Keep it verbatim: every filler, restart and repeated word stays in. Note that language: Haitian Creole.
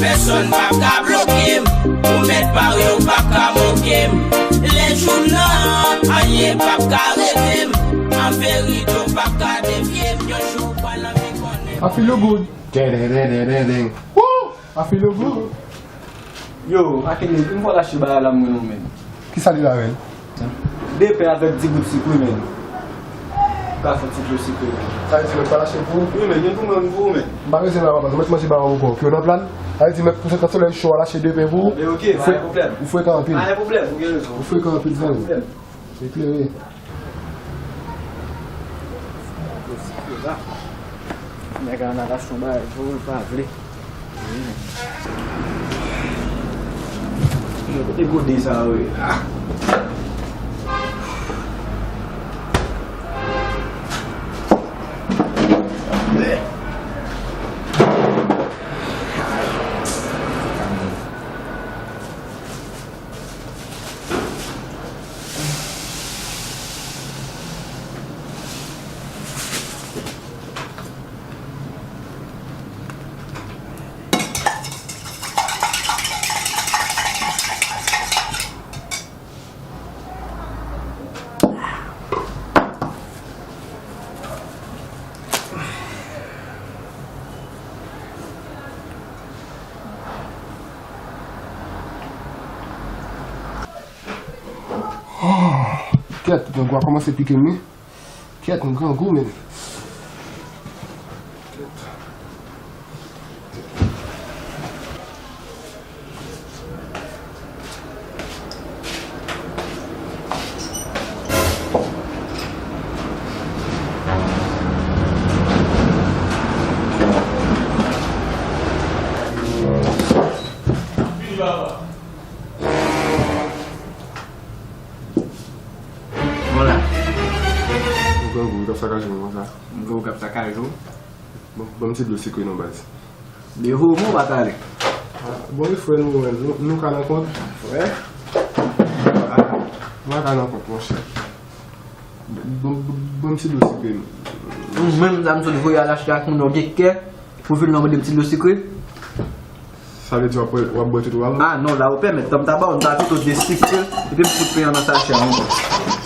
Pèsonn p ap ka bloke m, ou mèt pare, ou p ap ka moke m. Lè jou nan, anyen p ap ka rete m. An verite, ou p ap ka devye m. Yon jou, ou pral anvi konnen. I feel good. Deng, deng, deng, deng, deng, deng. Woo! I feel good. Yo, Akeni, m fò lache bagay la mwen non, men. Kisa li la, men? De pen avèk di gout sik, wi, men. Ou ka fè ti dlo sikre, men. Sa vle di, mwen pa lache pou ou? Wi, men, gen pou mwen, m pou ou, men. M pa bezwen la, papa, mwen manje bagay ankò. Ki yo nan plan? Sa vle di, mwen, pou se kan solèy cho a, lache de pen pou ou? Anben, oke, pa gen pwoblèm. Ou frekan anpil. Pa gen pwoblèm, ou gen rezon. Ou frekan anpil, zanmi. Pa gen pwoblèm. Eklere. Nèg la nan rasyon bagay, vre, l pa vle. Kote gode sa yo ye? Ah! Kèt, grangou a kòmanse pike m, wi. Kèt, m grangou, men. Bon la. Ou grangou, ou t ap sakaje m konsa. M wè ou t ap sakaje w. Bon, ban m ti dlo sikre non, baz. Devan w pa pale. Ah, bon, wi, frè, nou, nou, nou ka nan kont. Frè? Ah, nou ka nan kont, monchè. Bon, bon, bon, ti dlo sikre. Ou menm, sa m sot voye al achte ak moun nan, w gen kè pou vin la mande m ti dlo sikre? Sa vle di w ap bwè, w ap bwè tout ou a? Ah non, la ou pèmèt, tanm ta ba w, m ta pito desikre, epi m fout pen an nan sachè an ankò.